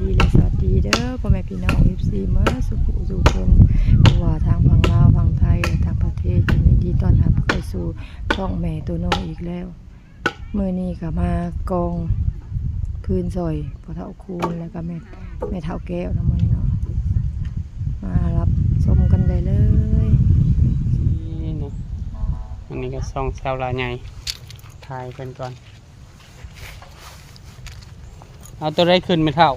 ດີ ແລະ ສະຫວັດດີເດີພໍ່ແມ່ພີ່ນ້ອງ ເອັຟຊີ ເໝິດສູ່ຜູ້ສູ່ຄົນ ບໍ່ວ່າທາງຝັ່ງລາວ ຝັ່ງໄທ ແລະ ຕ່າງປະເທດ ຍິນດີຕ້ອນຮັບເຂົ້າສູ່ຊ່ອງແມ່ໂຕໂນອີກແລ້ວ. ມື້ນີ້ກໍມາກອງຟືນຊ່ອຍພໍ່ເຖົ້າຄູນ ແລ້ວກໍແມ່ ແມ່ເຖົ້າແກ້ວເນາະ ມື້ນີ້ເນາະ ມາຮັບຊົມກັນໄດ້ເລີຍ. ນີ້ເນາະ ອັນນີ້ກໍຊ່ອງຊາວລາວໃຫຍ່ ຖ່າຍເພິ່ນກ່ອນ. ເອົາຕົວໃດຂຶ້ນແມ່ເຖົ້າ?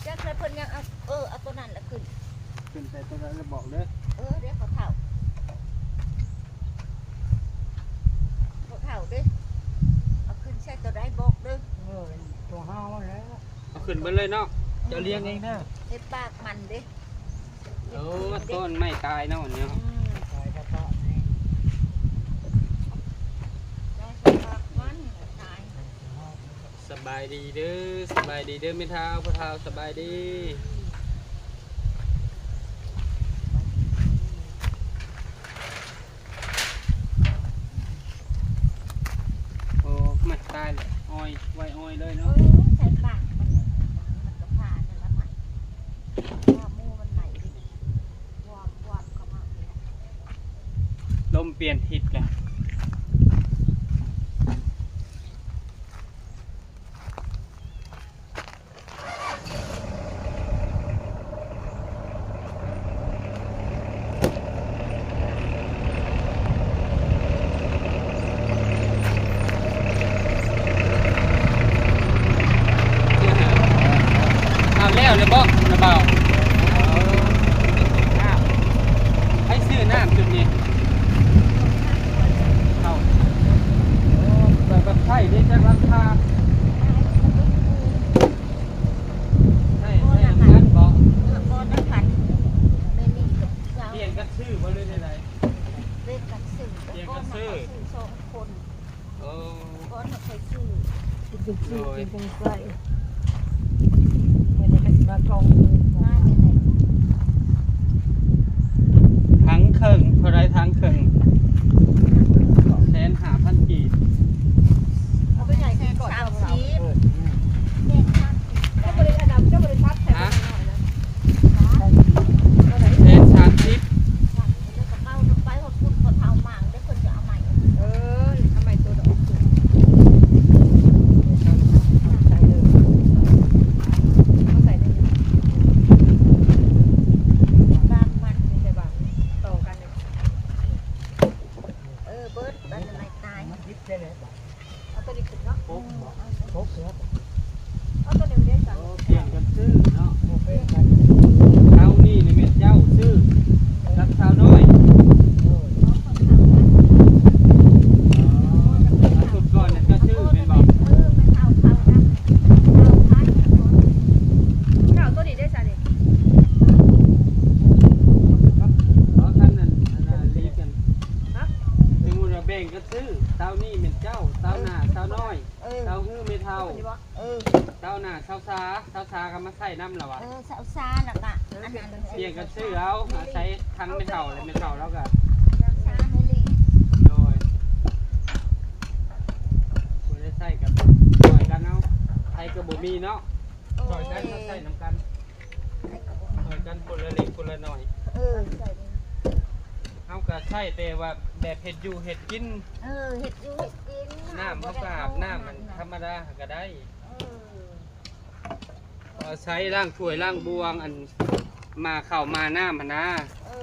ຈັກແລ້ວເພິ່ນຍັງເອົາ ເອີ ເອົາຕົວນັ້ນລະຂຶ້ນ. ຂຶ້ນໃສ່ຕົວໃດລະບອກເດີ. ເອີ ເດ້ພໍ່ເຖົ້າ ພໍ່ເຖົ້າເດ້ ເອົາຂຶ້ນໃສ່ຕົວໃດບອກເດີ. ເອີ ຕົວເຮົາແລ້ວ ເອົາຂຶ້ນເບິດເລີຍເນາະ. ເຈົ້າລ້ຽງເອງເດີ ເຮັດປາກມັນເດ້. ໂອ້ ຕົ້ນໄມ້ຕາຍເນາະ ອັນນີ້ເນາະ. ອືມ ຕາຍກະເພາະນີ້ ຕາຍກະເພາະມັນຕາຍ. ສະບາຍດີເດີ ສະບາຍດີເດີແມ່ເຖົ້າ ພໍ່ເຖົ້າ ສະບາຍດີ. ໂອ້ ມັນຕາຍແລ້ວ ອ້ອຍ ໄວ້ອ້ອຍເລີຍເນາະ. ເອີ ໃສ່ປາກມັນ ມັນກະພານັ້ນລະໄໝ້ ວ່າໝູ່ມັນໄໝ້ເດ້ ວອມ ວອມເຂົ້າມາເລີຍ. ລົມປ່ຽນທິດແລ້ວ. ເອົາແລ້ວເລີຍບໍ ນະບ່າວ? ໃຜຊື້ນ້ຳຈຸດນີ້? ເອົາ ແບບ ແບບໃຊ້ເດ້ ຈັກລາຄາ. ໃຊ້ ໃຊ້ນຳກັນບໍ? ເອີ ບໍ່ນຳກັນ ແມ່ນີ້ກັບສາວ ປ່ຽນກັນຊື້ບໍ ຫຼືແນວໃດ? ປ່ຽນກັນຊື້ ປ່ຽນກັນຊື້ ສອງຄົນ. ເອີ ກ່ອນເຮົາຄ່ອຍຊື້ ກິນກັນຊື້ ໂດຍ ກິນກັນໃຊ້. ມື້ນີ້ກໍຊິມາກອງ ມາແນວໃດ? ຖັງເຄິ່ງ ເທົ່າໃດຖັງເຄິ່ງ? ແສນຫ້າພັນກີບ. ເອົາໄປໃຫຍ່ຂຶ້ນກ່ອນ ສາມສິບ ເອີ ແສນສາມສິບ. ເຈົ້າບໍ່ໄດ້ອັນດຳ ເຈົ້າບໍ່ໄດ້ຕັດໃສ່ ຮະ? ເທົ່າໃດ? ແສນສາມສິບ. ເອົາໄປຮອດພຸ້ນ ເຂົາເຖົ້າໝາງເດ້ ເພິ່ນຈະເອົາໃໝ່. ເອີ ເອົາໃໝ່ໂຕດອກ ໃສ່ເລີຍ ເອົາໃສ່ເລີຍ ບາງມັນ ມີແຕ່ບາງຕໍ່ກັນ. ເອີ ເບິດ ອັນໃໝ່ຕາຍ ເອົາຕົວນີ້ຂຶ້ນເນາະ. ໂອ້ ເອົາຕົວນີ້ໄດ້ຊັ້ນ. ໂອ້ ປ່ຽນກັນຊື້ເນາະ. ໂອ້ ປ່ຽນກັນ. ເອົານີ້ນີ້ແມ່ນເຈົ້າຊື້ກັບສາວນ້ອຍ. ເອີ ເອົາຂອງເຂົາກັນ. ອໍ ເອົາຊຸດກ່ອນນັ້ນເຈົ້າຊື້ແມ່ນບໍ່? ເອີ ແມ່ນເອົາເຂົານຳ ເອົາພັນ. ເອົາຕົວນີ້ໄດ້ຊັ້ນນີ້. ອໍ ຄັນນັ້ນ ອັນນັ້ນລີກັນ. ຮະ? ສົມມຸດວ່າແບ່ງກັນຊື້ ເຕົານີ້ແມ່ນເຈົ້າ ເຕົາໜ້າ ເອີ ສາວນ້ອຍ. ເອີ ເຕົ້າຮືແມ່ເຖົ້າ ເອີ ເຕົ້າໜ້າຊາວສາ ຊາວສາກໍມາໃຊ້ນຳລະວະ. ເອີ ຊາວສາລະກະ ເອີ ອັນນັ້ນ ປ່ຽນກັນຊື້ເອົາ ອາໄສທັງແມ່ເຖົ້າ ແລະແມ່ເຖົ້າລາວກະ ຊາວສາເລີຍ. ໂດຍ ຜູ້ໃດໃຊ້ກັນຊ່ອຍກັນເອົາ ໃຜກໍບໍ່ມີເນາະ. ໂອ້ຍ ຊ່ອຍກັນເຮົາໃຊ້ນຳກັນ ໃຜກໍບໍ່ມີ ຊ່ອຍກັນຄົນລະເລັກຄົນລະໜ້ອຍ. ເອີ ເຮົາກໍໃຊ້ແຕ່ວ່າແບບເຮັດຢູ່ເຮັດກິນ. ເອີ ເຮັດຢູ່ເຮັດກິນ ນ້ຳເຮົາກໍອາບນ້ຳ ທຳມະດາກໍໄດ້. ເອີ ອາໄສລ້າງຖ້ວຍລ້າງບ່ວງ ອັນ ໝ່າເຂົ້າໝ່ານ້ຳຫັ້ນນາ. ເອີ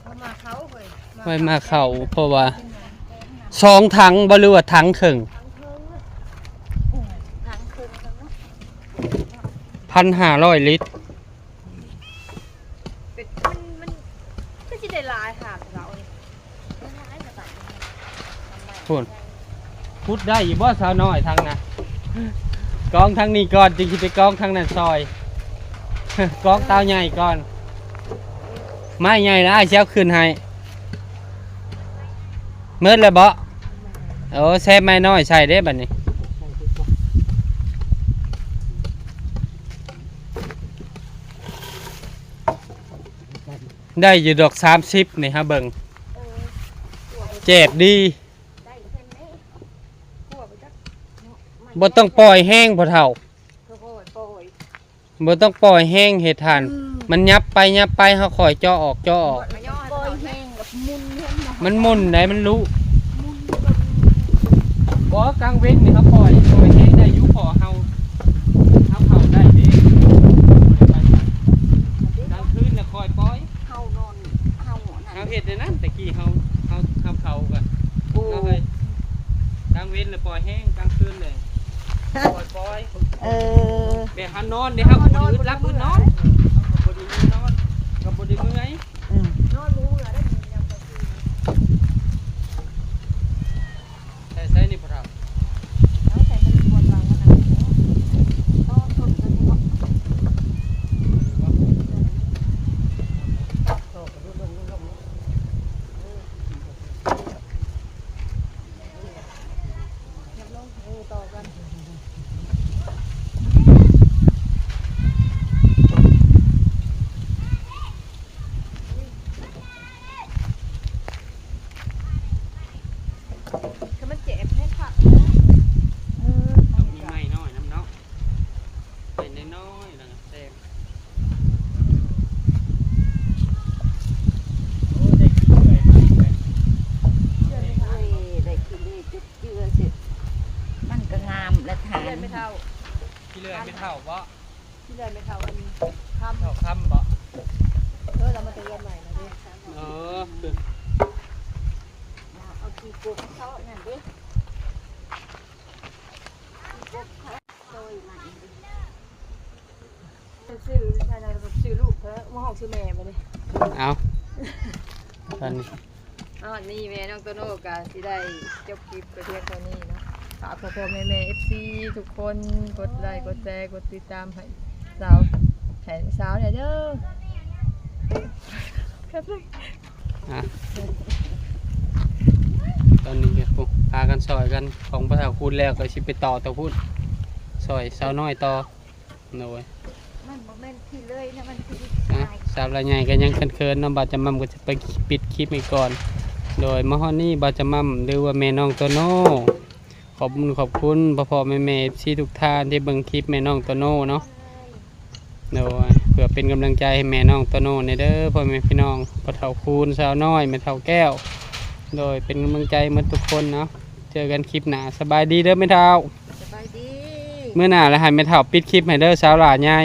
ເອົາໝ່າເຂົ້າເວີຍ ເອົາໝ່າເຂົ້າ ເພາະວ່າສອງຖັງບໍ່ ຫຼືວ່າຖັງເຄິ່ງ? ຖັງເຄິ່ງ ພັນຫ້າຮ້ອຍລິດ. ເປັນ ມັນ ມັນຄືຊິໄດ້ຫຼາຍຫາກເຮົານີ້. ພຸ້ນ ຂຸດໄດ້ຢູ່ບໍ່ສາວນ້ອຍທາງນັ້ນ? ກອງທາງນີ້ກ່ອນ ຈຶ່ງຊິໄປກອງທາງນັ້ນຊ່ອຍ. ກອງເຕົາໃຫຍ່ກ່ອນ. ໄມ້ໃຫຍ່ລະອ້າຍຊິເອົາຂຶ້ນໃຫ້. ໝົດແລ້ວບໍ່? ໂອ້ ແຊບໄມ້ນ້ອຍໃສ່ເດ້ບັດນີ້. ໄດ້ຢູ່ດອກສາມສິບນີ້ ຫາເບິ່ງ ເອີ ແຈບດີ. ບໍ່ຕ້ອງປ່ອຍແຮງພໍ່ເຖົ້າ. ຄ່ອຍໆ ບໍ່ຕ້ອງປ່ອຍແຮງເຮັດຖ່ານ. ອືມ ມັນຫຍັບໄປຫຍັບໄປ ເຮົາຄ່ອຍເຈາະອອກເຈາະອອກ. ບໍ່ຕ້ອງປ່ອຍແຮງ ແລ້ວມັນໝຸນເຫັນບໍ່? ມັນໝຸນໃດ໋ ມັນລຸ. ໝຸນ ບໍ່ ກາງເວັນນີ້ເຮົາປ່ອຍ ປ່ອຍແຮງໄດ້ຢູ່ ເພາະເຮົາ ເຮົາເຂົ້າໄດ້ເດ້. ກາງຄືນລະຄ່ອຍປ່ອຍ. ເຮົານອນ ເຮົາອັນນັ້ນ ເຮົາເຮັດແນວນັ້ນ ແຕ່ກີ້ເຮົາ ເຮົາ ເຮົາເຂົ້າກໍ ໂອ້ ເຮົາເຮີ້ຍ ກາງເວັນລະປ່ອຍແຮງ ກາງຄືນເລີຍ ເອີ ປ່ອຍໆ. ແບບເຮົານອນເດ້ ເຮົາກໍບໍ່ໄດ້ອຶດຫຼັບອຶດນອນ ເຮົາກໍບໍ່ໄດ້ມີນອນ ກໍບໍ່ໄດ້ເມື່ອຍ. ອືມ ນອນບໍ່ເມື່ອຍໄດ້ຍາມກາງຄືນ. ໃສ່ ໃສ່ນີ້ພໍ່ເຖົ້າ. ເອົາໃສ່ມັນກວນວາງມັນນັ້ນ ຕໍ່ຕົ້ນຕົວນີ້ເນາະ. ຄືມັນເຈັບແຮງຄັກນະ. ເອີ ຕ້ອງມີໄມ້ນ້ອຍນຳເນາະ ໄມ້ນ້ອຍໆ ແລ້ວກໍແຊງ. ໂອ້ ໄດ້ຂີ້ເລື່ອຍມາອີກແລ້ວ. ໂອ້ຍ ໄດ້ຂີ້ເລື່ອຍ ເຈື່ອເສັດ ມັນກໍງາມລະທ່ານ. ຂີ້ເລື່ອຍແມ່ເຖົ້າ ຂີ້ເລື່ອຍແມ່ເຖົ້າບໍ? ຂີ້ເລື່ອຍແມ່ເຖົ້າອັນຄຳ ເຖົ້າຄຳບໍ? ເອີ ລາວມາແຕ່ເຮືອນໃໝ່ນະເດ້. ເອີ ເອົາຂີ້ກົບເຂົານັ້ນເດ້ ຂີ້ກົບເຂົາ ໂດຍມັນ ຊື່ ຊື່ລູກເພິ່ນ ມາຮ້ອງຊື່ແມ່ບັດນີ້. ເອົາ ຕອນນີ້ ຕອນນີ້ແມ່ນ້ອງໂຕໂນ່ກໍຊິໄດ້ຈົບຄລິບໄປພຽງເທົ່ານີ້ເນາະ. ຝາກພໍ່ໆແມ່ໆ ເອັຟຊີ ທຸກຄົນ ກົດໄລ ກົດແຊ ກົດຕິດຕາມໃຫ້ສາວ ໃຫ້ສາວແດ່ເດີ. ອະ ຕອນນີ້ກໍພາກັນຊ່ອຍກັນ ຂອງພໍ່ເຖົ້າຄູນແລ້ວ ກໍຊິໄປຕໍ່ຕໍ່ພຸ້ນ ຊ່ອຍສາວນ້ອຍຕໍ່. ໂດຍ ມັນບໍ່ແມ່ນຂີ້ເລີຍນະ ມັນຂີ້ ອ່ະ ສາວລາວໃຫຍ່ກໍຍັງເຂີນໆເນາະ ບ່າວຈຳໝ່ຳກໍຈະໄປປິດຄລິບໃຫ້ກ່ອນ. ໂດຍ ມາຮອດນີ້ບ່າວຈຳໝ່ຳ ຫຼືວ່າແມ່ນ້ອງໂຕໂນ່ ຂອບບຸນຂອບຄຸນພໍ່ໆແມ່ໆ ເອັຟຊີ ທຸກທ່ານທີ່ເບິ່ງຄລິບແມ່ນ້ອງໂຕໂນ່ເນາະ. ໂດຍ ເພື່ອເປັນກຳລັງໃຈໃຫ້ແມ່ນ້ອງໂຕໂນ່ແດ່ເດີ ພໍ່ແມ່ພີ່ນ້ອງ ພໍ່ເຖົ້າຄູນ ສາວນ້ອຍ ແມ່ເຖົ້າແກ້ວ. ໂດຍ ເປັນກຳລັງໃຈໝົດທຸກຄົນເນາະ ເຈີກັນຄລິບໜ້າ. ສະບາຍດີເດີແມ່ເຖົ້າ. ສະບາຍດີ. ມື້ໜ້າລະໃຫ້ແມ່ເຖົ້າປິດຄລິບໃຫ້ເດີ ສາວຫຼ້າໃຫຍ່.